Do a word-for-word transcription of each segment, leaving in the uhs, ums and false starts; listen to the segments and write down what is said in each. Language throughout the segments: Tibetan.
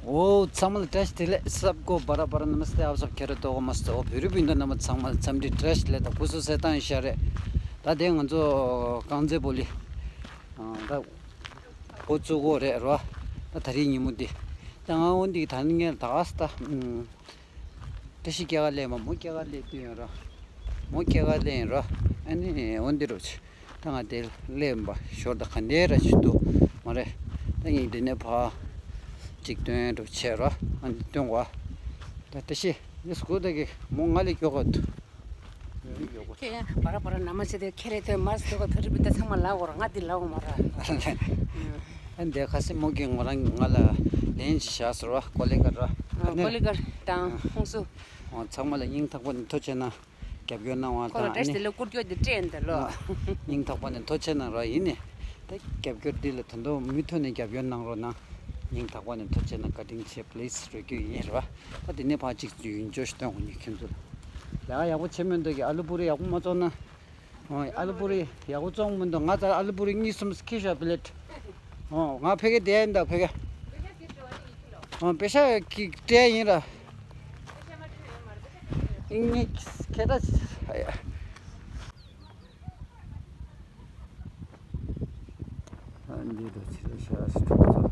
འོ་ཚང་མ་ལ་བཀྲ་ཤིས་བདེ་ལེགས། सबको बड़ा बड़ा नमस्ते, आप सब खैरियत होगा, मस्त हो? ཕུ་རུ་བི་འདི་ནམ་ཚང་མ་འཚམས་འདྲི་བཀྲ་ཤིས་བདེ་ལེགས་དང་སྐུ་གཟུགས་གསལ་ཐང་ཤ་རེད། ད་དེ་ང་ཚོ་རྐང་རྩེད་སྤོ་ལོ་ད་འགོ་བཙུགས་གོ་རེད་རོ། ད་ད་རིང་ཉིན་མོ་འདི་ད་ང་འོ་འདི་ད་ནི་ངས་ད་ག་ས་ད། བཀྲ་ཤིས་སྐྱེ་རྒ་ལེན་མ་མོ་སྐྱེ་རྒ་ལེན་དུས་ཡོད་ར། མོ་སྐྱེ་རྒ་ལེན་ར། ཨ་ནི་འོན་ཏེ་རོ་ཆེ། ད་ང་དེ་ལེན་པ་ཞོར་ད་ག་འདྲའི་ར་ཞིག་འདུག་མ་རེད། ད་ངས་འདི་ནས་ཕ་ཅིག་སྟོན་རོ་ཆེ་ར། ཨ་ནི་སྟོན་བ། ད་བཀྲ་ཤིས་ནི་སྐུ་ད་གི་མོ་ང་ལས་མགྱོགས་ག་འདུག་ཁྱེད་ཡང་བར་བར་ནམ་ཟེར་ཏེ་ཁྱེད་རེ་ཐོན་མར་སྟོད་ག་ཐུ་རི་བི་ད་ཚང་མ་ལབ་འོར་ང་འདི་ལབ་འོ་མ་ར། ཨ་འདི་ཁ་སེ་མོ་གི་ང་རང་ང་ལ་ལན་ཅིག་བཞག་ཟེར་བ་ཀོ་ལེ་གར་ར། ཨ་ནི་ཀོ་ལེ་གར་དང་ཧོང་སུ། ཨོ་ཚང་མ་ལ་སྙིང་ཐག་པ་ནས་ཐུགས་རྗེ་གནང་། རྒྱབ་སྐྱོར་གནང་བ་ཁོ་ལ་དང་བཀྲ་ཤིས་ནི་བདེ་ལེགས་སྐུ་སྐྱོ་འདི་སྤྲད་འདི་ལོ། སྙིང་ཐག་པ་ནས་ཐུགས་རྗེ་གནང་ར་ཡིན་ནི། ད་རྒྱབ་སྐྱོར་འདི་ལ་ད་དུང་མུ་མཐུད་ནས་རྒྱབ་སྐྱོར་གནང་རོགས་གནང་། སྙིང་ཐག་པ་ནས་ཐུགས་རྗེ་གནང་བཀའ་དྲིན་ཆེ་པི་ལིས་རོལ་རྒྱུ་ཡིན་ར། ད་དེ་ནས་ཕར་གཅིག་ཡུན་འཇོག་ཞིག་སྟོན་དགོས་ནི་ཁྱོད་ཚོ་ལ། ལས་ཀ་ཡག་པོ་བྱེད་མི་འདུག་གི་ཨ་ལུ་པུ་རི་ཡག་པོ་མ་བཙོང་ན། ཨོ་ཨ་ལུ་པུ་རི་ཡག་པོ་བཙོང་མི་འདུག་ང་ཚ་ཨ་ལུ་པུ་རི་གཉིས་གསུམ་ཁྱེར་ཤག་པི་ལེ་ཊི། ཨོ་ང་ཕ་གི་དེ་ཡིན་ད་ཕ་གི། ཨོ་པེ་ཤ་གི་སྤྲད་ཡིན་ར། ངས་ཁྱེད་ད། ཨ་འདི་དུ་ཕྱིར་ཤ་སི་ཐུག་ཚོ།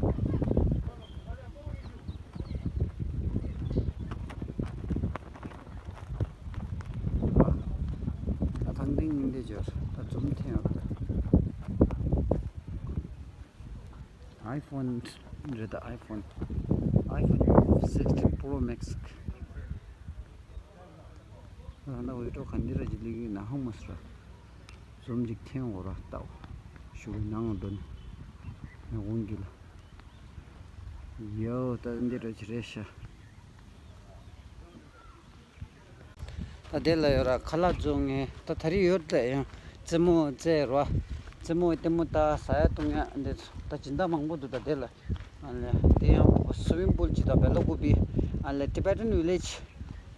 ཨ་ཐང་ཏིང་འདི་འབྱོར་ད་འཛུམ་འཐེན་ཡོད་རེད། iPhone རེད་ད། iPhone iPhone sixteen Pro Max། ད་ལྟ་འོས་སྤྲོ་ག་འདི་ར་ཅིག་ལི་གི་ན་ཧང་མ་སི་ར། འཛུམ་ཅིག་འཐེན་འོ་ར་ལྟ་བ། ཞུ་གི་ནང་འགྲོ་ནས་ནས་འོང་གི་ལ། ཡོ་ད་འདི་ར་ཅིག་རེད་ཤག་ད་དེ་ལ་ཡོད་ར་ཁ་ལག་བཙོང་ངེས་ད་ད་རེས་ཡོད་ད་ཡང་རྩེད་མོ་རྩེ་ར། རྩེད་མོ་ལྟད་མོ་ད་ཟ་ཡ་བཏུང་ཡ་འདི་ད་སྦྱིན་བདག་མང་པོ་འདུག་ད་དེ་ལ། ཨ་ལེ་དེ་ཡང་སུ་བིང་པུལ་ཅིག་ད་བེ་ལ་ཀུ་པི། ཨ་ལེ་Tibetan Village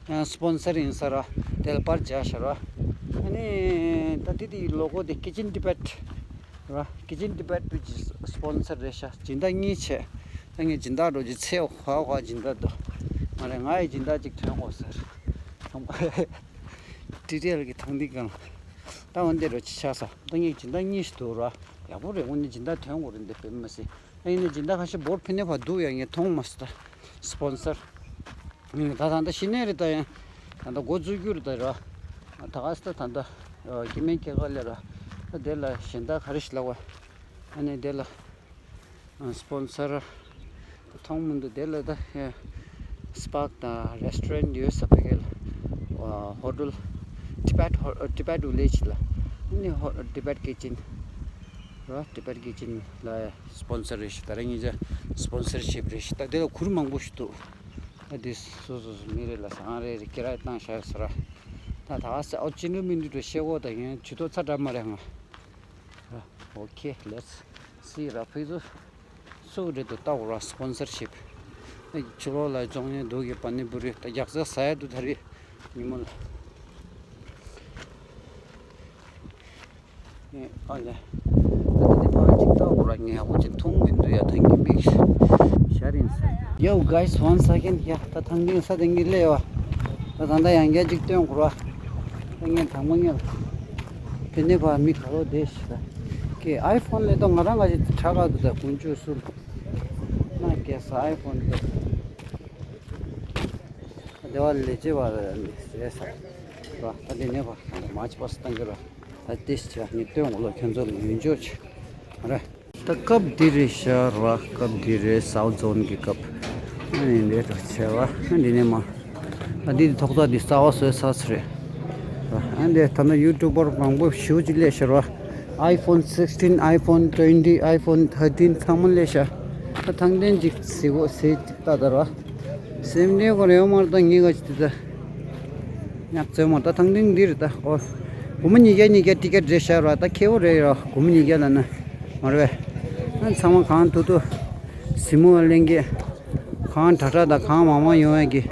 ཡང་སི་པོན་སར་ཡིན་ས་ར། དེ་ལ་པར་རྒྱག་ཤ་ར། ཨ་ནི་ད་དེ་དེ་ལོ་གོ་དེ་Kitchen Tibet ར། Kitchen Tibet བི་ཅི་སི་པོན་སར་རེད་ཤག་སྦྱིན་བདག་གཉིས་བྱས། ད་ངས་སྦྱིན་བདག་འགྲོ་རྒྱུ་ཚེ་ཧ་ཧ་སྦྱིན་བདག་འདུག་མ་རེད་ང་ཡི་སྦྱིན་བདག་ཅིག་ཐོན་དགོས་ཟེར། ཏི་ཏི་ཨེལ་གི་ཐང་འདི་གང་། ད་འོན་ཏེ་རོ་ཅི་ཆགས་ས། ད་ངས་སྦྱིན་བདག་གཉིས་ཤིག་འདུག་ར། ཡག་པོ་རེད་དངོས་གནས་སྦྱིན་བདག་ཐོན་དགོས་རེད་འདི་དཔེ་མི་སྲིད། ད་ཡིན་ན་སྦྱིན་བདག་ཁ་ཤས་བོར་ཕི་ནེ་ཕ་འདུག་ཡ་ངས་མཐོང་མ་སོང་ད། སི་པོན་སར། ད་ད་ལྟ་ཤི་ནས་རེད་ད་ཡང་། ད་ལྟ་འགོ་བཙུགས་རྒྱུ་རེད་ད་ར། ད་ག་སི་ད་ད་ལྟ་སྐྱེ་དམན་སྐྱེ་ག་ལེ་ར། ད་དེ་ལ་གཞན་དག་ག་རེ་ཞིག་ལབ་བ། ཨ་ནི་དེ་ལ་སི་པོན་སར་མཐོང་མི་འདུག་དེ་ལ་ད་སི་པག་དང་རེ་སི་ཊོ་རན་ཡོད་ས་ཕ་གི་ལ། ཧོ་ཊེལ་Tibet Tibet Village ལ། ཨ་ནི་Tibet Kitchen ར། Tibet Kitchen ལ་སི་པོན་སར་རེ་ཞིག་ད་ར་ཉིན་ཅ་སི་པོན་སར་ཤིབ་རེ་ཞིག་ད་དེ་ལ་གུར་མང་པོ་ཞིག་འདུག་ཨ་དེ་སོ་སོ་སོ་མི་རེ་ལ་སང་རེ་རེ་ཀི་ར་བཏང་ཤར་ཟེར་ར། ད་ད་ས་ཨོ་ཅི་ནུ་མི་འདུག་ཤེ་གོ་ད་ཡང་ཇུས་གཏོགས་ཚ་དྲག་མ་རེད་ང་། ཨོ་ཁེ་let's see ར་ཕི་ཟུ་སུ་རེད་དུ་ལྟ་བ་ར་སི་པོན་སར་ཤིབ་ཨ་ཕྱི་ལོགས་ལ་བཙོང་ཡས་འདུག་གི་པ་ནི་བུ་རི་ད་རྒྱག་རྩ་ཟ་ཡ་འདུག་ད་རེས་ཉིན་མོ་ལ། ཨ་ལས། ད་ལྟ་འདི་ཕར་ཅིག་ལྟ་དགོས་ར་ངས་ཧ་གོ་ཅིག་མཐོང་མི་འདུག་ཡ་ཐང་གི་མིག་ཤར་ཡིན་ས། Yo guys, one second ཡ་ད་ཐང་གི་ས་དེང་གི་སླེབས་བ། ད་ད་ལྟ་ཡང་བསྐྱར་ཅིག་སྟོན་དགོས་ར། ད་ངས་དང་པོ་ངས་དེ་ནས་ཕར་མི་ག་ལོ་བསྡད་ཤི་ད། ཀེ་ཨའི་ཕོན་ལས་ཏོ་ང་རང་ག་ཅིག་དྲག་ག་འདུག་ད་དཀོན་མཆོག་གསུམ། ན་ཀེ་ས་ཨའི་ཕོན་ལས། དེ་བ་ལས་བྱེད་པ་རེད་ཟེར་ས། ར་ད་དེ་ནས་ཕར་མ་ཅི་པ་སི་བཏང་གི་ར། ད་ཏིས་ཆ་ནི་སྟོན་འོ་ལོ་ཁྱོད་ཚོ་ལ་ཡུན་འཇོག་ཆེ་ར། ད་སྐབས་འདི་རེད་ཤག་ར། སྐབས་འདི་རེད་སའུ་ཐ་ཛོན་གྱི་སྐབས། ཨ་ནི་འདི་ཐོག་ཆེ་བ་འདི་ནས་མ། ད་འདི་ཐོག་ད་འདི་རྩ་བ་བཟོས་ཚར་ཚར་རེད། ར་ཨ་འདི་ད་ནི་ཡུ་ཊུབ་པར་མང་པོ་ཞེ་པོ་ཅིག་སླེབས་ཤག་ར། iPhone sixteen, iPhone twenty, iPhone thirteen ཚང་མ་སླེབས་ཤག་ད་ཐང་ཐེན་ཅིག་ཟི་གོ་ཟི་ཅིག་ལྟ་ད་ར། སེམས་ནས་གོ་རེ་ཡོད་མ་རེད་ད་ངེད་ཀ་ཅིག་དེ་ད། ཉག་ཚོད་མ་ད་ཐང་ཐེངས་འདིར་ད་ཨོ། དགུ་མོ་ཉིས་བརྒྱ་ཉིས་བརྒྱ་ཊི་ཀེ་ཊི་རེད་ཤག་ར། ད་ཁེ་བོ་རེད་ར། དགུ་མོ་ཉིས་བརྒྱ་ལ་ན་མ་རེད་པས། ཨ་ཚང་མ་གང་ཐུབ་ཐུབ་གཟིགས་མོ་ལེན་གི། གང་དྲག་དྲག་དང་གང་མང་མང་ཡོང་ཡ་གི་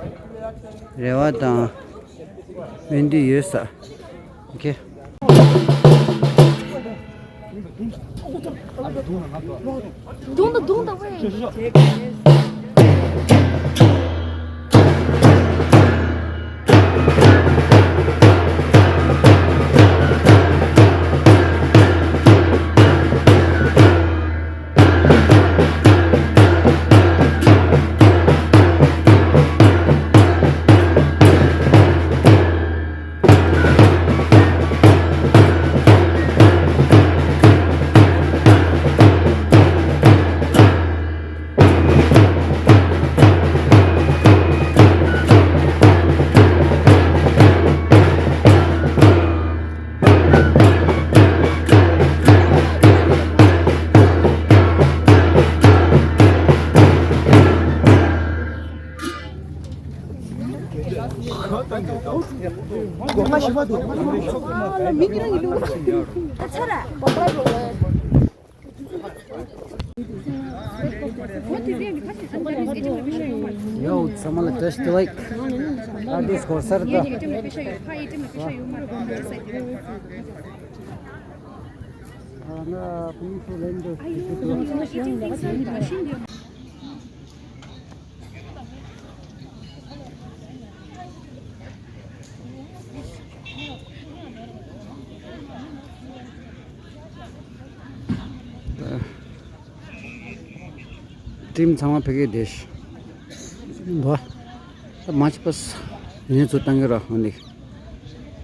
རེ་བ་དང་སྨོན་འདུན་ཡོད་ས། ཨོ་ཁེ། Don't, don't, don't, wait. ཡོད། ཚང་མ་ལ་བཀྲ་ཤིས་བདེ་ལེགས། ཨ་ཏིས་གོ་སར་དང་། ཨ་ང་ཕུན་སུམ་ཚོགས་ལེན་དུ། ཊིམ་ཚང་མ་ཕ་གིར་བསྡད་ཤག་འདུག་ད་མཱར་ཆི་པཱ་སི་ཡིན་ཚོད་བཏང་གི་ར། འོ་འདི་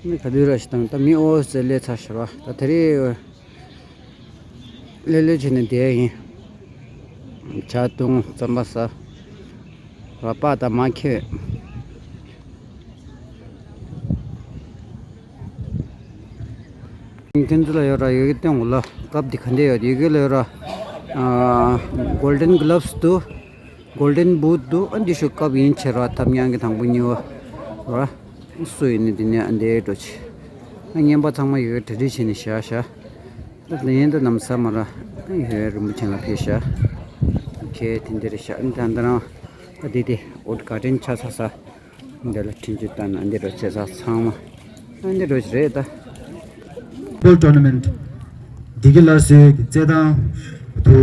ནི་ག་དུས་ར་ཞིག་བཏང་། ད་མི་ཨོ་ཙེ་ལས་ཚར་ཤག་ར། ད་དེ་རིང་ལྷོད་ལྷོད་བྱས་ནས་བསྡད་ཡིན། ཇ་བཏུང་། རྩམ་པ་ཟ། ར་པ་དང་མ་ཁེ། ཁྱེད་ཚོ་ལ་ཡོད་ར། ཡི་གེ་སྟོན་གོ་ལ། ཀབ་འདི་ག་འདྲ་ཡོད། ཡི་གེ་ལ་ཡོད་ར། ཨ་Golden Gloves འདུག Golden Boot འདུག་ཨ་འདི་ཤོ་ཀབ་ཡིན་ཆེ་ར། ཐབ་ཉང་གི་དང་པོ་གཉིས་པ་ར། སུ་ཡིན་ནི་འདི་ནས་ཨ་འདྲ་འགྲོ་ཆེ། ཨ་རྔན་པ་ཚང་མ་ཡི་གེ་གྲ་སྒྲིག་བྱས་ནས་བཞག་བཞག་ད་ལན་ད་ནམ་ས་མ་ར། ཨ་ཡོད་རིན་པོ་ཆེ་ལ་ཕེབས་བཞག་ཁྱེད་དེ་འདིར་བཞག་ཨ་ད་འདི་རང་ཨ་འདི་དེ་འོད་ག་དྲན་ཆ་ཚ་ས། འདི་ལ་འཕྲིན་བཅོལ་བཏང་ན་འདི་འགྲོ་བྱེད་ས་ཚང་མ་ཨ་འདི་འགྲོ་རེད་ད། ཕུཊ་བོལ་ཊོར་ན་མེན་ཊི་བདེ་སྐྱིད་སླར་གསོའི་རྩེད་ཐང་དུ་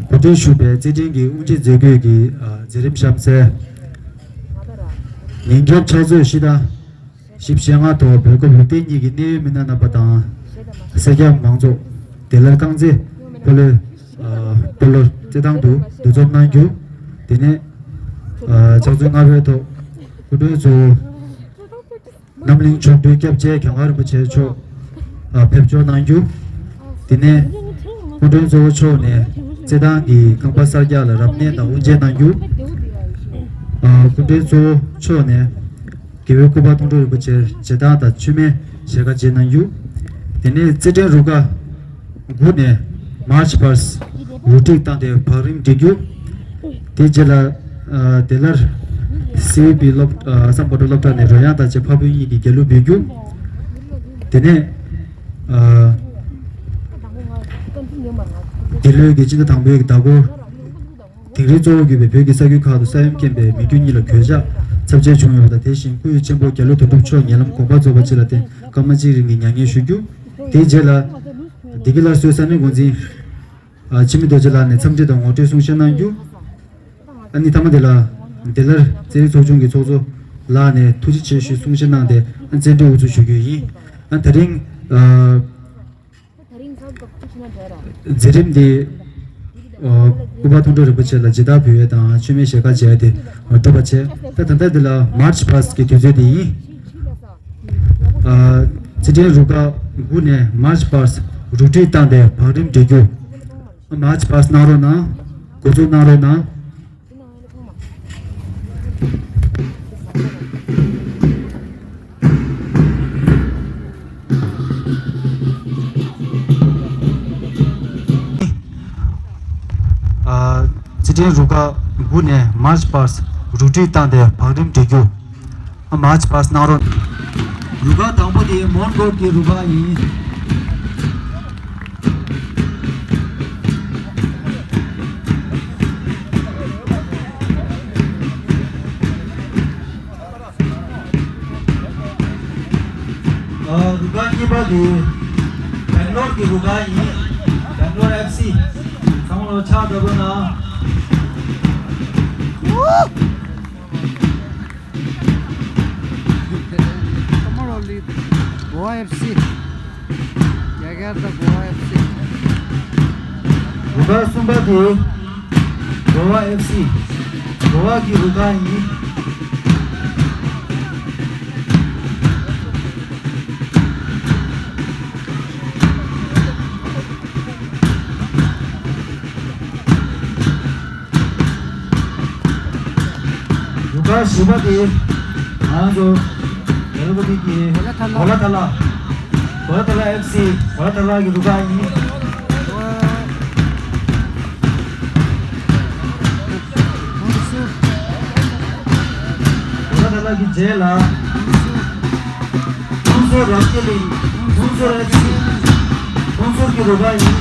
གོ་སྒྲིག་ཞུས་པའི་རྩེད་འགྲན་གྱི་དབུ་འབྱེད་མཛད་སྒོའི་གི་ཨ་མཛད་རིམ་གཤམ་གསལ། ཉིན་རྒྱབ་ཕྱག་ཚོད་བཞི་དང་བཞི་བཅུ་ཞེ་ལྔ་ཐོག་བོད་ཁམས་ལུང་བསྟན་གཉིས་ཀྱི་གནད་ཡོད་མི་སྣ་རྣམ་པ་དང་། སེར་སྐྱ་མང་ཚོགས་བདེ་སླར་རྐང་རྩེད་སྤོ་ལོའི་ཨ་སྤོ་ལོ་རྩེད་ཐང་དུ་འདུ་འཛོམས་གནང་རྒྱུ། དེ་ནས་ཨ་ཕྱག་ཚོད་ལྔ་པའི་ཐོག་སྐུ་མགྲོན་གཙོ་བོ་རྣམ་གླིང་མཆོག་སྤྲུལ་སྐྱབས་རྗེ་གྱངས་དཀར་རིན་པོ་ཆེ་མཆོག་ཨ་ཕེབས་འབྱོར་གནང་རྒྱུ། དེ་ནས་སྐུ་མགྲོན་གཙོ་བོ་མཆོག་ནས་རྩེད་ཐང་གི་ཁང་པ་གསར་རྒྱག་ལ་རབ་གནས་དང་དབུ་འབྱེད་གནང་རྒྱུ། ཨ་སྐུ་མགྲོན་གཙོ་བོ་མཆོག་ནས་དགེ་འོས་སྐུ་པར་མཐོང་གྲོལ་རིན་པོ་ཆེར་རྗེས་བདག་དང་མཆོད་མེ་ཞལ་དཀར་རྗེས་གནང་རྒྱུ། དེ་ནས་རྩེད་འགྲན་རུ་ཁག་དགུ་ནས་མཱར་ཆི་པཱ་སི་རུ་སྒྲིག་བཏང་སྟེ་བག་རིམ་སྒྲིག་རྒྱུ། དེ་རྗེས་ལ་ཨ་བདེ་སླར་སི་ཝི་པི་སློབ་ཨ་སམ་བྷོ་ཊ་སློབ་གྲྭ་ནས་རོལ་དབྱངས་དང་བཅས་འཕགས་བོད་གཉིས་ཀྱི་རྒྱལ་གླུ་འབུལ་རྒྱུ། དེ་ནས་ཨ་འདི་ལོའི་གི་སྤྱི་ཟླ་དང་པོའི་གི་ཟླ་འགོར་དིང་རི་གཙོ་བོར་གྱུར་པའི་བོད་ཀྱི་ས་ཁུལ་ཁག་ཏུ་ས་ཡོམ་རྐྱེན་པས་མི་རྒྱུ་གཉིས་ལ་གོད་ཆག་ཚབས་ཆེ་བྱུང་ཡོད་པ་དང་། དེ་བཞིན་སྐུ་ཡི་གཅེན་པོ་རྒྱ་ལོ་དོན་གྲུབ་མཆོག་ཉེ་ལམ་དགོངས་པ་རྫོགས་པ་ཅིག་ལ་བརྟེན་སྐར་མ་གཅིག་རིང་གི་མྱ་ངན་ཞུ་རྒྱུ། དེའི་རྗེས་ལ་བདེ་སྐྱིད་སླར་གསོའི་ས་གནས་འགོ་འཛིན་འཆི་མེད་རྡོ་རྗེ་ལགས་ནས་འཚམས་འདྲི་དང་ངོ་སྤྲོད་གསུང་བཤད་གནང་རྒྱུ། ཨ་ནི་མཐའ་མ་དེ་ལ་བདེ་སླར་རྩེད་རིགས་ཚོགས་ཆུང་གི་ཚོགས་གཙོ་ལགས་ནས་ཐུགས་རྗེ་ཆེ་ཞུའི་གསུང་བཤད་གནང་སྟེ་ཨ་རྩེད་འགྲན་དབུ་འཛུགས་ཞུ་རྒྱུ་ཡིན། ཨ་དེ་རིང་ཨ་མཛད་རིམ་འདི་ཨ་སྐུ་པར་མཐོང་གྲོལ་རིན་པོ་ཆེ་ལ་མཇལ་དར་ཕུལ་ཡས་དང་མཆོད་མེ་ཞལ་དཀར་མཇལ་ཡས་དེ་གྲུབ་པ་བྱས། ད་ད་ལྟ་འདི་ལ་མཱར་ཆི་པཱ་སི་གི་དུས་ཚོད་དེ་ཡིན། ཨ་རྩེད་འགྲན་རུ་ཁག་དགུ་ནས་མཱར་ཆི་པཱ་སི་རུ་སྒྲིག་བཏང་སྟེ་བག་རིམ་སྒྲིག་རྒྱུ། མཱར་ཆི་པཱ་སི་གནང་རོགས་གནང་། འགོ་འཛུགས་གནང་རོགས་གནང་། ཨ་རྩེད་འགྲན་རུ་ཁག་དགུ་ནས་མཱར་ཆི་པཱ་སི་རུ་སྒྲིག་བཏང་སྟེ་བག་རིམ་སྒྲིག་རྒྱུ། མཱར་ཆི་པཱ་སི་གནང་རོགས། རུ་ཁག་དང་པོ་དེ་མོན་གྷོ་གི་རུ་ཁག་ཡིན། ཨ་རུ་ཁག་གཉིས་པ་དེ་སྦེང་ལོར་གྱི་རུ་ཁག་ཡིན། སྦེང་ལོར་ཨེཕ་སི། ཚང་མ་ལོ་ཕྱག་བརྡབ་རོགས་གནང་། Tomorrow lead Goa F C. རྒྱ་གར་དང་Goa F C. རུ་ཁག་གསུམ་པ་དེ་Goa F C. Goa གི་རུ་ཁག་ཡིན། རུ་ཁག་བཞི་པ་དེ་ང་ཚོ་རྒྱལ་པོ་དེ་གི་གོ་ལ་ཐ་ལ། གོ་ལ་ཐ་ལ་ཨེཕ་སི། གོ་ལ་ཐ་ལ་གི་རུ་ཁག་ཡིན། གོ་ལ་ཐ་ལ། ལགས་ཀྱི་རྗེས་ལ། ཁོང་ཚོ་རང་སྐྱེས་ལ་ཡིན། ཁོང་ཚོ་རང་སྐྱེས། ཁོང་ཚོ་གི་རུ་ཁག་ཡིན།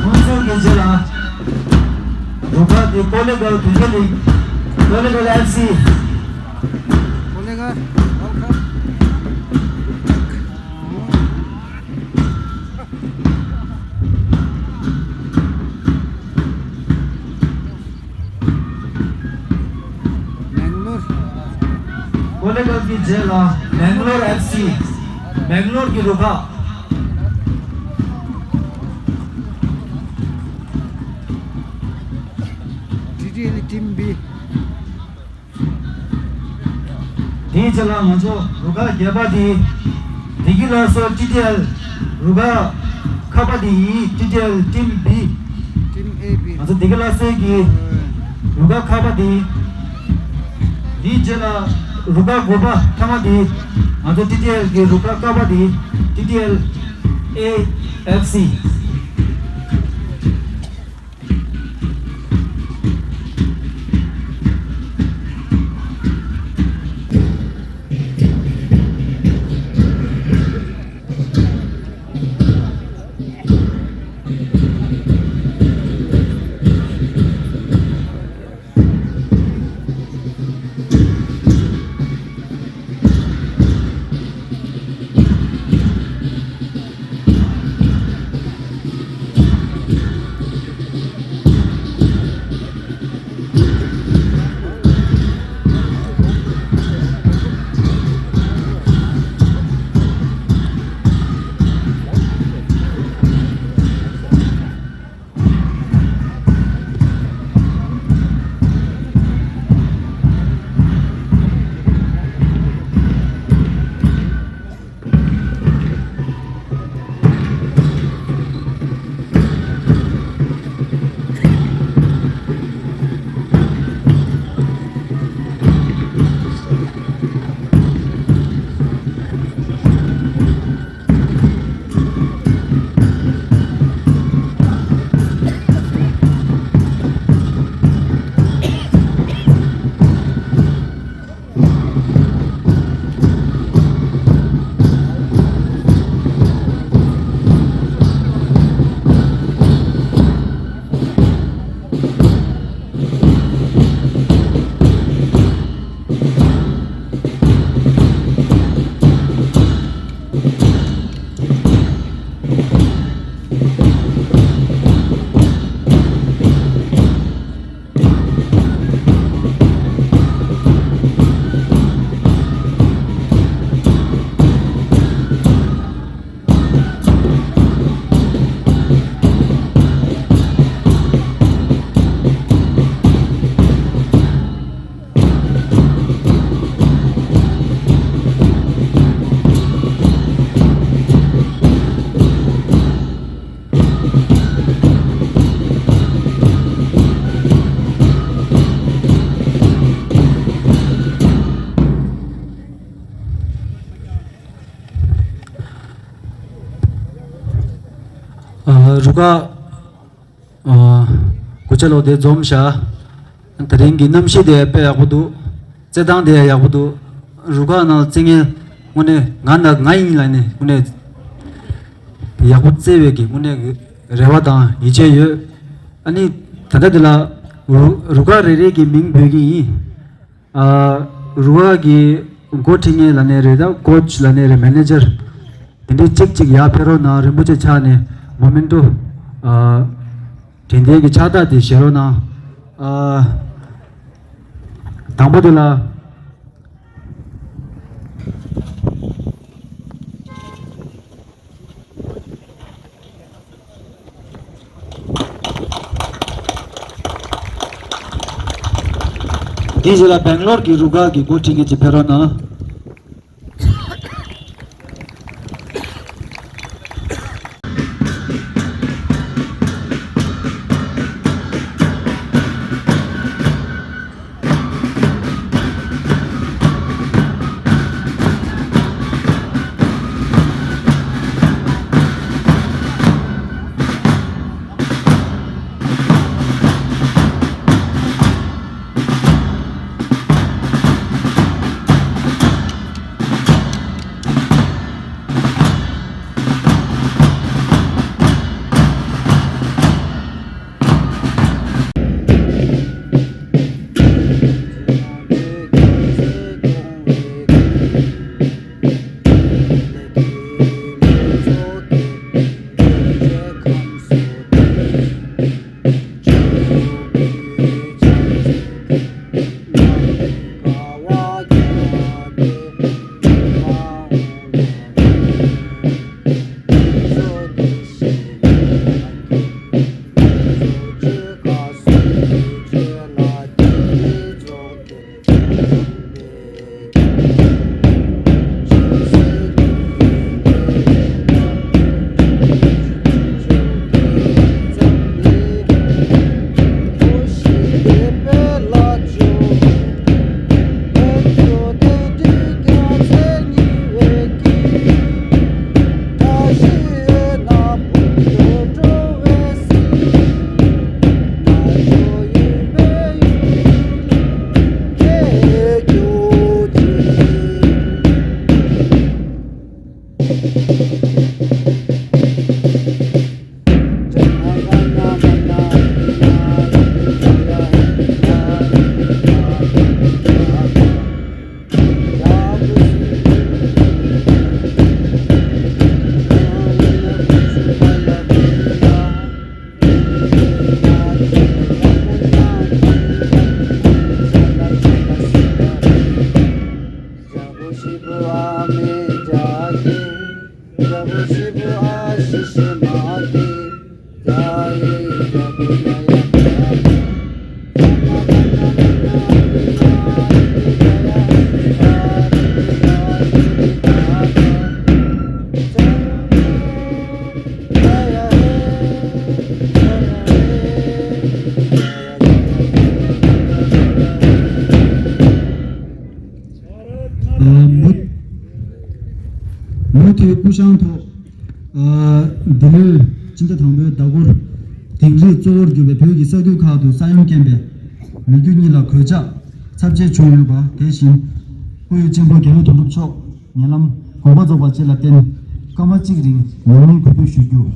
ཁོང་ཚོ་གི་རྗེས་ལ། རུ་ཁག་དེ་ཀོ་ལེ་གལ་བོད་སྐད་ལས། ཀོ་ལེ་གལ་ཨེཕ་སི། ཀོ་ལེ་གལ། མེང་ལོར། ཀོ་ལེ་གལ་གྱི་རྗེས་ལ་མེང་ལོར་ཨེཕ་སི། མེང་ལོར་གྱི་རུ་ཁག། ཊི་ཊི་ཨེལ་ཊིམ་བི། དེའི་རྗེས་ལ་ང་ཚོ་རུ་ཁག་བརྒྱད་པ་དེ། བདེ་སྐྱིད་སླར་གསོ་ཊི་ཊི་ཨེལ་རུ་ཁག་ཁ་པ་དེ་ཡིན། ཊི་ཊི་ཨེལ་ཊིམ་བི། ཊིམ་ཨེ་བི། ང་ཚོ་བདེ་སྐྱིད་སླར་གསོའི་གི་རུ་ཁག་ཁ་པ་དེ། དེའི་རྗེས་ལ་རུ་ཁག་དགུ་པ་ཐ་མ་དེ། ང་ཚོ་ཊི་ཊི་ཨེལ་གི་རུ་ཁག་ཀ་པ་དེ། ཊི་ཊི་ཨེལ་ཨེ་ཨེཕ་སི། ཨ། རུ་ཁག་ཨ། དགུ་ཆ་ལོ་དེ་འཛོམས་ཤག་དེ་རིང་གི་གནམ་གཤིས་དེ་དཔེ་ཡག་པོ་འདུག་རྩེད་ཐང་དེ་ཡག་པོ་འདུག་རུ་ཁག་ནང་རྩེད་མཁན་དངོས་གནས་ང་ན་ང་ཡིན་ལབ་ནས་དངོས་གནས་ཡག་པོ་རྩེ་བའི་གི་དངོས་གནས་རེ་བ་དང་ཡིད་ཆེས་ཡོད། ཨ་ནི་ད་ལྟ་འདི་ལ་རུ་རུ་ཁག་རེ་རེ་གི་མིང་འབོད་ཀྱི་ཡིན། ཨ། རུ་ཁག་གི་འགོ་ཁྲིད་མཁན་ལབ་ནའི་རེད། ད་ཀོ་ཆི་ལབ་ནའི་རེད། མེ་ནེ་ཇར། དེ་འདྲའི་གཅིག་གཅིག་ཡར་ཕེབས་རོགས་གནང་། རིན་པོ་ཆེ་ཕྱག་ནས་མོ་མེན་ཊོ། ཨ། དྲན་རྟེན་གྱི་ཕྱག་རྟགས་དེ་བཞེས་རོགས་གནང་། ཨ། དང་པོ་དེ་ལ། དེའི་རྗེས་ལ་སྦེང་ལོར་གྱི་རུ་ཁག་གི་འགོ་ཁྲིད་མཁན་ཅིག་ཕེབས་རོགས་གནང་། शिव आ में जाके, प्रभु शिव आशीष मांगे, जाए जब नया མུ་མུ་མཐུད་སྐུ་བཞེངས་ཐོག་ལྡི་ལིར་སྤྱི་ཟླ་དང་པོའི་ཟླ་འགོར་དིང་རིའི་གཙོ་བོར་གྱུར་པའི་བོད་ཀྱི་ས་ཁུལ་ཁག་ཏུ་ས་ཡོམ་རྐྱེན་པས་མི་རྒྱུ་གཉིས་ལ་གོད་ཆག་ཚབས་ཆེ་བྱུང་ཡོད་པ། དེ་བཞིན་སྐུ་ཡོད་ཆེན་པོ་རྒྱལ་བ་དོན་གྲུབ་མཆོག་ཉེ་ལམ་དགོངས་པ་རྫོགས་པ་བཅས་ལ་བརྟེན་སྐར་མ་གཅིག་རིང་ཉམས་ལེན་གུས་འབུལ་ཞུ་རྒྱུ།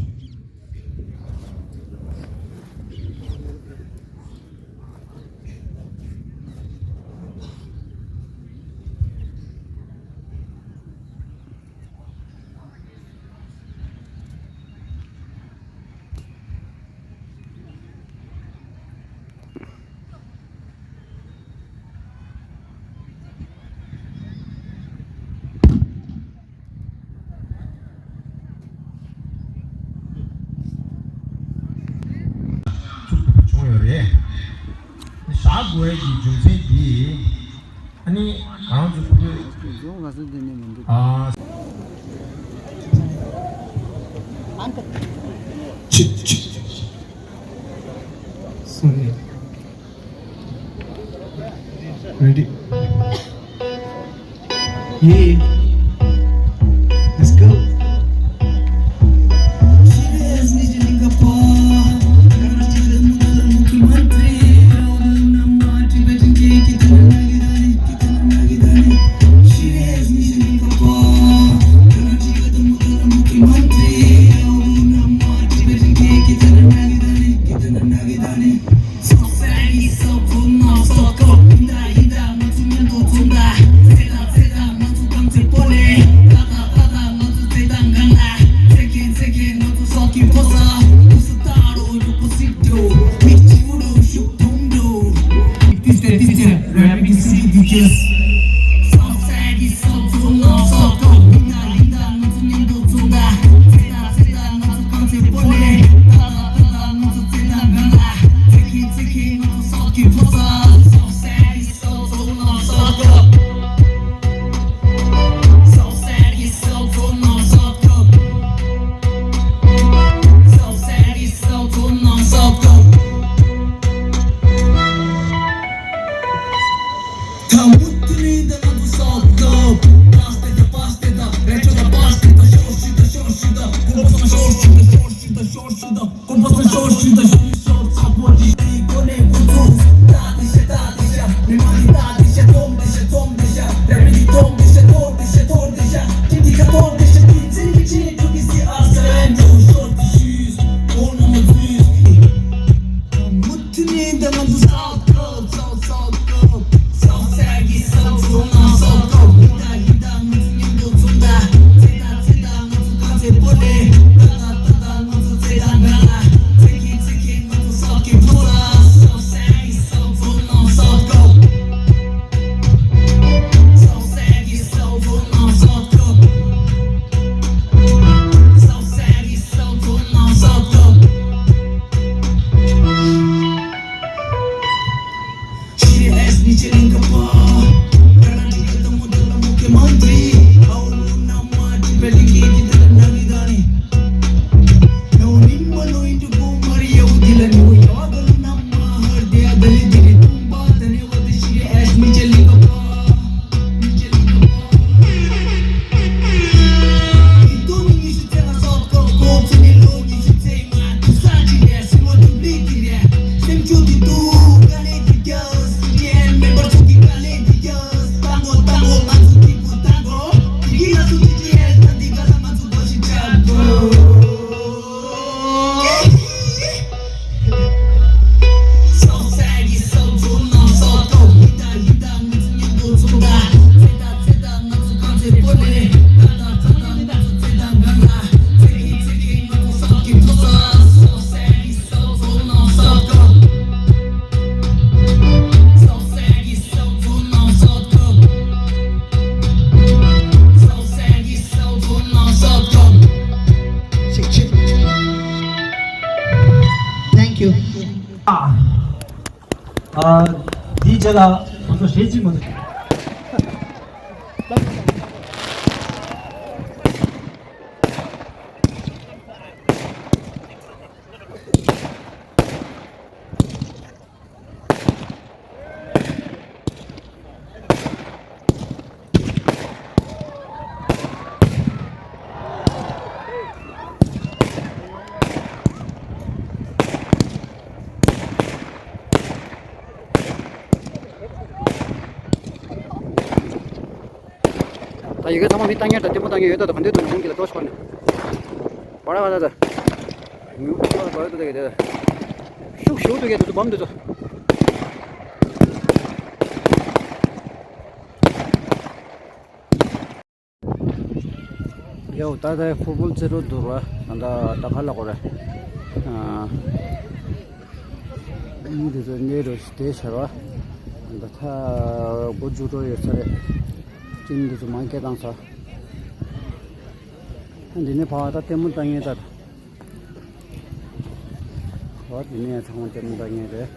བྱུང་ཡོད་རེད། བཞག་དགོས་ཀྱི་རྒྱུ་མཚན་དེ། ཨ་ནི་ང་རང་ཚོ་ཕྲུ་གུ། ཨ། ཆི་ཆི། སོ་རི། Ready? Yeah. Let's go. ཨ། དེའི་རྗེས་ལ་ང་ཚོ་གཞས་གཅིག་མ་གཏོགས། ད་ཡི་གེ་ཚང་མ་མི་ལྟ་མཁན་དང་ལྟད་མོ་ལྟ་མཁན་ཡོད་ད། ད་ག་འདྲས་འདུག་ནས་ཁོང་གི་ལ་ཏོག་ཤོར་ནས། བ་ར་བ་ད་ད། ཉུ་བ་ར་བ་ད་ད་གི་དེ། ཤུགས་ཤུགས་འདུག་གི་དུ་དུ་བམ་འདུག་དུ། ཡའོ། ད་ལྟ་ཕུ་བོལ་རྩེད་རོགས་འདུག་ར། ད་ད་ད་ག་ལ་གོ་ར། ཨ། མི་དེ་ཚོ་གནས་རོགས་ཞིག་དེ་ཤར་བ། ད་ད་སྒོ་འཇུག་རོགས་ཡོད་ས་རེད། ཅིན་དེ་ཚོ་མང་སྐད་བཏང་ས། འདི་ནས་ཕ་བ་ད་ལྟད་མོ་ལྟ་ངེས་ད། བ་དེ་ནས་ཚང་མ་ལྟད་མོ་ལྟ་ངེས་རེད།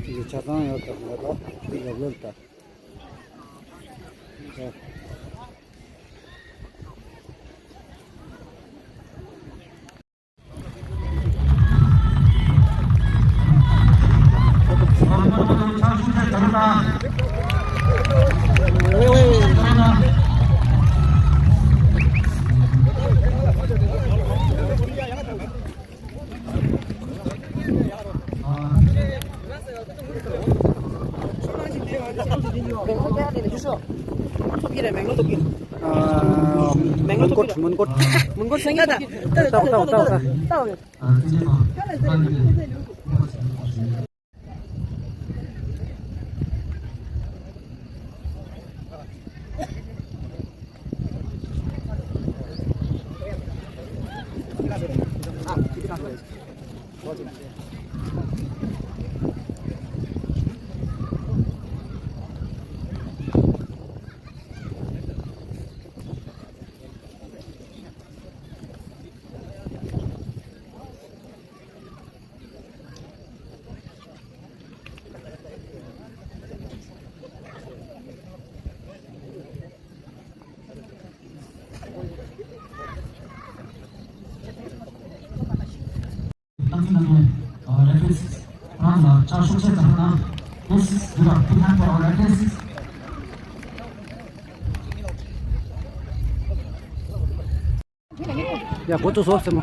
འདི་ཆ་ཚང་ཡོད་ད་ང་ད་འདི་ལབ་ལབ་ད། མོན་གོར། མོན་གོར། ཡ། འགོ་བཙུགས་སོ་སེ་མོ།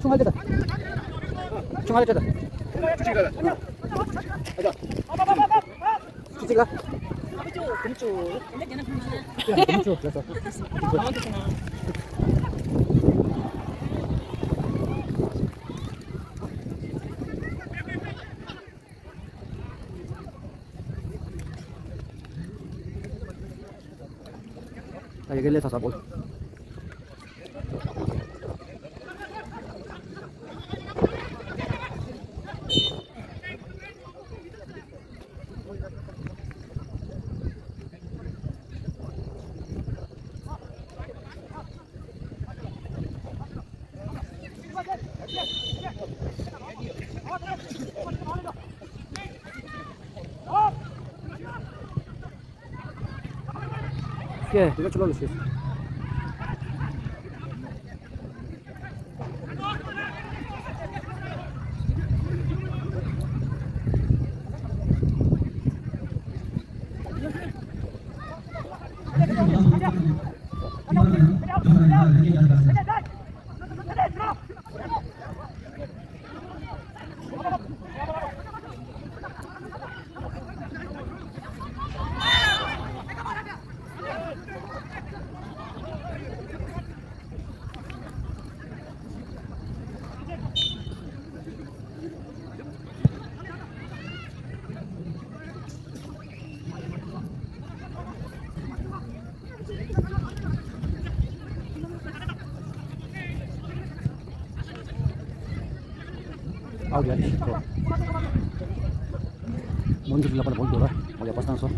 ཆུང་ང་ལ་སྤྲད་ད། ཆུང་ང་ལ་སྤྲད་ད། ཆུ་གཅིག་ལ། ད་ཡ་གི་ལས་ཚ་ཚ་བོ། ཀྱེ། དེ་ག་ཆུ་ལོག་ལ་ཤེས། ཨའུ་ཡ་རེད་ཤི་ཁོ། མོན་གྷོ་ལ་པར་བོད་འགྲོ་ར། ཨོ་ཡ་པར་བཏང་སོང་།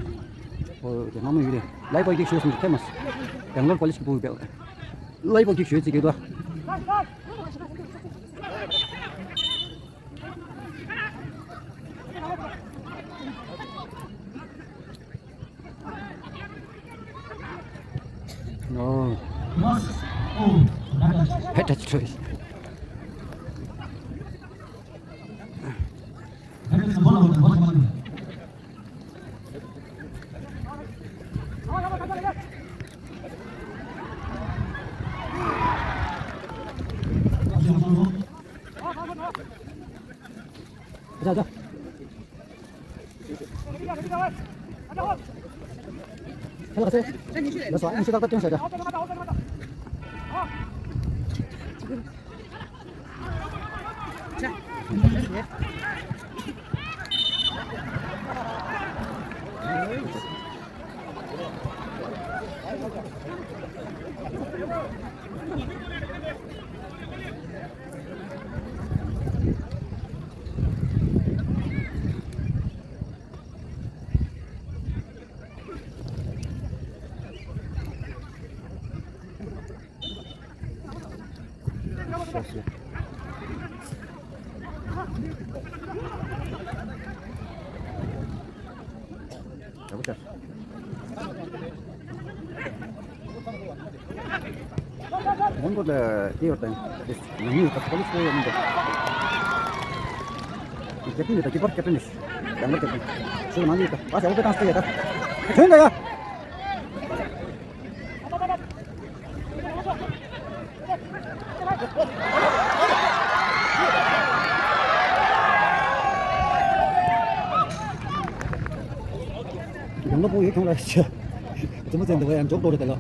ཨོ་དེ་མ་མོ་ཡུ་རེ། ལའི་པར་གིག་ཤོས་སུ་ཐེ་མ་སི། བེང་ལོར་ཀོ་ལེཇ་གི་པུ་བེ། ལའི་པར་གིག་ཤོས་ཅིག་གི་དོ། ཨོ། ཧེ་ཊ་ཆི་ཊོ་ཡིས། ཡ་ཡ། ཁྱེད་ལ་ཁ་ཚེ། ལ་སོ་ཨ་ནི་ཤི་ཏག་ཏག་སྟོན་བྱ་རྒྱ། མོན་གྷོ་ལ་སྐྱེས་ཡོད་དང་། ནང་མི་ཡོད་དང་། ཁོ་ལ་སྐྱེས་ཡོད་མི་འདུག་ཀེབ་ཊན་ཡོད་དང་། གི་པར་ཀེབ་ཊན་ཡོད། ཡང་གི་ཀེབ་ཊན་ཚུར་ནང་མི་ཡོད་དང་། ཨ་ཞའོ་པེ་ཏང་སྟེ་ཡོད་དང་། ཐོན་ད་ཡ། ཡང་ལ་པོ་ཡོད་ཁྱོང་ལ་ཤ། ཙི་མ་ཙན་འདི་བ་ཡང་འཇོག་འགྲོ་རེད་དེ་ལ།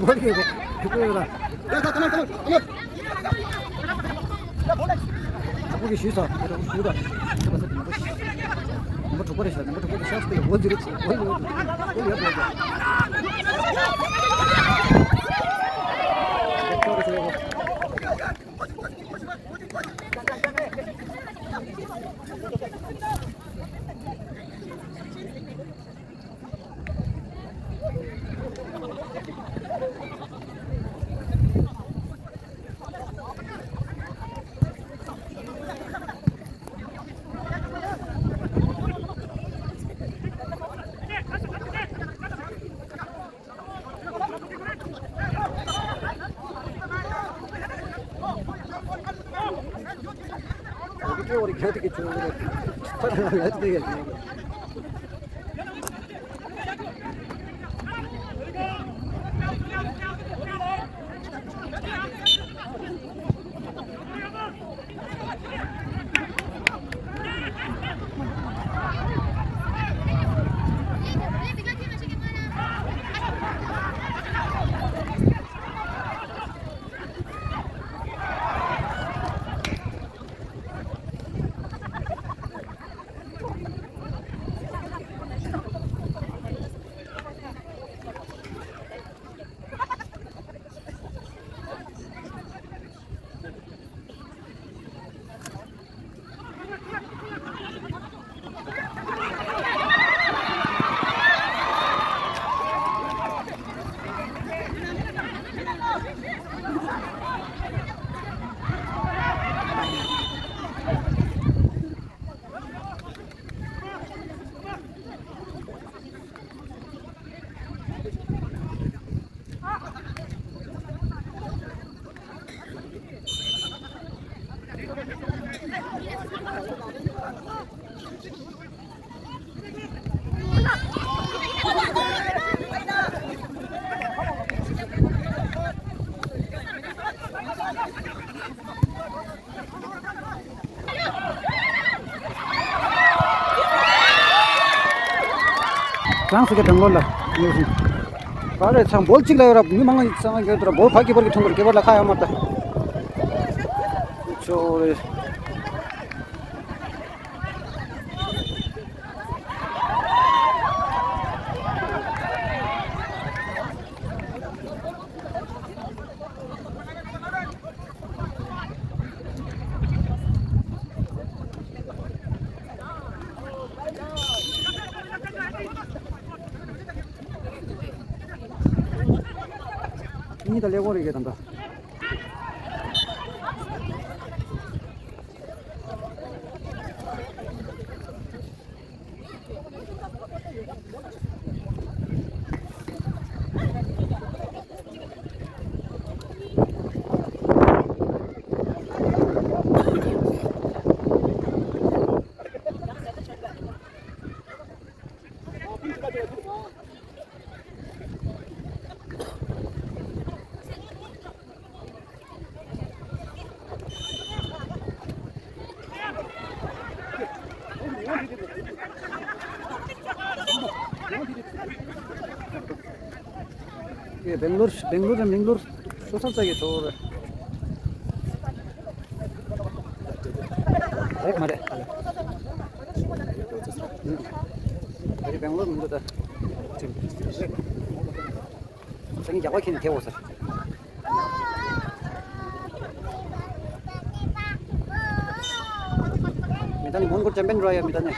ཨོ་ལེ། ཁྱོད་ཁོ་ཡོད་ལ། ད་ད་ད་ད་ད། ཨོ་ལེ། ཨ་ཁུ་གིས་ཞུས་ས། ད་ཞུས་ད། ད་ས་དེ་ནམ་པ་ཞིག་ནམ་པ་དྲུག་པ་རེད་ཤག་ནམ་པ་དྲུག་པ་དེ་ཤག་སྟེ་འོ་འདི་རེད། འོ་འདི་རེད། འོ་ཡོད་འོ་ཡོད། ཚང་སི་ཀ་དང་ལོ་ལ་ཉོ་སོང་། ག་རེ་ཚང་བོལ་གཅིག་ལ་ཡོད་ར། མི་མང་ང་ཚང་ཡོད་ར། བོལ་ཕ་གི་བར་གི་ཐོང་གི་ར་གི་བར་ལ་ཁ་ཡང་མ་ལྟ། ཆོ་རེ། གཉིས་དང་ཀླད་ཀོར་རེ་གས་དང་འདྲ། ཡེ་སྦེང་ལོར་སྦེང་ལོར་སྦེང་ལོར་ཤོ་ས་ཙ་གི་ཐོར། རེད་མ་རེད། ཨ་ལེ། ཨ་རེ་སྦེང་ལོར་མི་འདུག་ད། ཅིམ། སང་ཉིན་རྒྱག་པ་ཁྱེར་ནས་ཐེབས་འོ་ཟེར། མི་ད་ནི་མོན་གྷོ་ཅམ་པན་རོ་ཡ་མི་ད་ནི།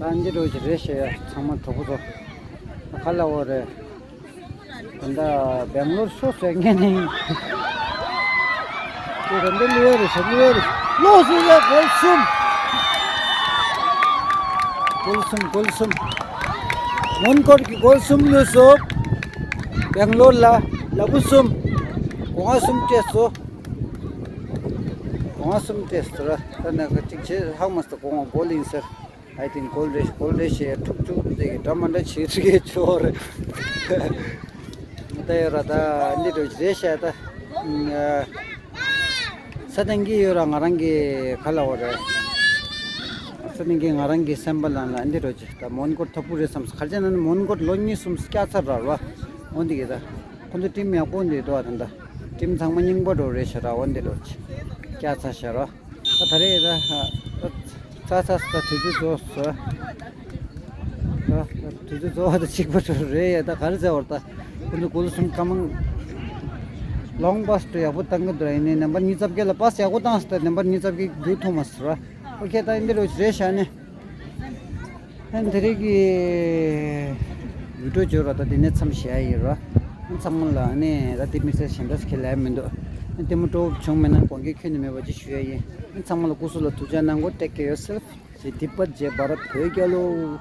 ད་འདི་འགྲོ་གི་རེད་ཤག་ཡ། ཚང་མ་གྲོགས་པོ་ཚོ། ཁ་ལ་འོ་རེད། ད་ལྟ་སྦེང་ལོར་ཤོ་ཟེར་མཁན་ནི། ཁྱོད་ད་ལྟ་ལུས་རེད་ཤག་ལུས་རེད། ལོ་སུ་ཡ་གོལ་གསུམ། གོལ་གསུམ་གོལ་གསུམ། མོན་གྷོ་གི་གོལ་གསུམ་ལུས་སོ། སྦེང་ལོར་ལ་ལ་བུ་གསུམ། སྒོ་ང་གསུམ་སྤྲད་སོ། སྒོ་ང་གསུམ་སྤྲད་སོ་ར། ད་ནི་གཅིག་བྱས་ཧང་མ་སྟེ་སྒོ་ང་གོལ་ཡིན་ཟེར། ཨའི་ཐིང་གོལ་རེད་གོལ་རེད་ཞེས་ཐུག་ཐུག་དེ་གི་འདྲ་མ་འདྲ་བྱེད་ཅིག་གི་ཆོག་རེད། ད་ཡོད་ར་ད་འདི་འགྲོ་རེད་ཤག་ད། ས་སྟེང་གི་ཡོད་ར་ང་རང་གི་ག་ལ་འོ་རེད། ས་སྟེང་གི་ང་རང་གི་སེམས་པ་ལ་ལ་འདི་འགྲོ་ཅི་ད་མོན་གྷོ་ཐབ་ཀུ་རེད་བསམ་ག་ཅེ་ན་ནི་མོན་གྷོ་ལོ་གཉིས་གསུམ་སྐྱ་ཚར་ར་ར། འོ་འདི་གི་ད་ཁོ་ཚོ་ཊིམ་ཡག་པོ་འདི་འདུག་ཨ་ད་ད་ཊིམ་ཚང་མ་རྙིང་པ་འགྲོ་རེད་ཤག་ར། འོ་འདི་འགྲོ་ཅི་སྐྱ་ཚར་ཤག་ར། ད་ད་རེས་ད་ཚ་ཚ་ད་དུས་ཚོད་རྫོགས་སོ། ད་དུས་ཚོད་རྫོགས་ད་གཅིག་པ་འགྲོ་རེད་ཡ། ད་ག་རེ་ཟེར་བར་ད་ཁོ་ཚོ་གོ་ལ་གསུམ་ཀ་མང་ལོང་བ་སི་ཏོ་ཡག་པོ་བཏང་གི་འདུག་ར། ཡིན་ནའི་ནམ་བར་ཉི་ཤུ་རྩ་བརྒྱད་ལ་བ་སི་ཡག་པོ་བཏང་སོང་། ད་ནམ་བར་ཉི་ཤུ་རྩ་བརྒྱད་རྒྱུག་ཐུབ་མ་སོང་ར། ཨོ་ཁེ་ད་འདི་འདྲ་རེད་ཤག་ནི། ཨ་ནི་དེ་རིང་གི་ཝི་ཌི་ཡོ་བརྗོད་ར་ད་དེ་ནས་མཚམས་བཞག་ཡིན་ར། ཚང་མ་ལ་ཨ་ནི་ད་དེ་དམིགས་བསལ་གཞན་དག་ཁས་ལེན་མི་འདུག་ཨ་ནི་དེ་མོ་སྤྲོ་བོ་བྱུང་མེད་ན་དགོངས་འགལ་ཁྱོན་ནས་མེད་པ་ཅིག་ཞུ་ཡ་ཡིན། ཨ་ནི་ཚང་མ་ལ་སྐུ་གཟུགས་ལ་ཐུགས་ཅག་གནང་གོ། Take care yourself. ཇེ་དི་པ་ཇེ་བྷ་རད་བོད་རྒྱལ་ལོ།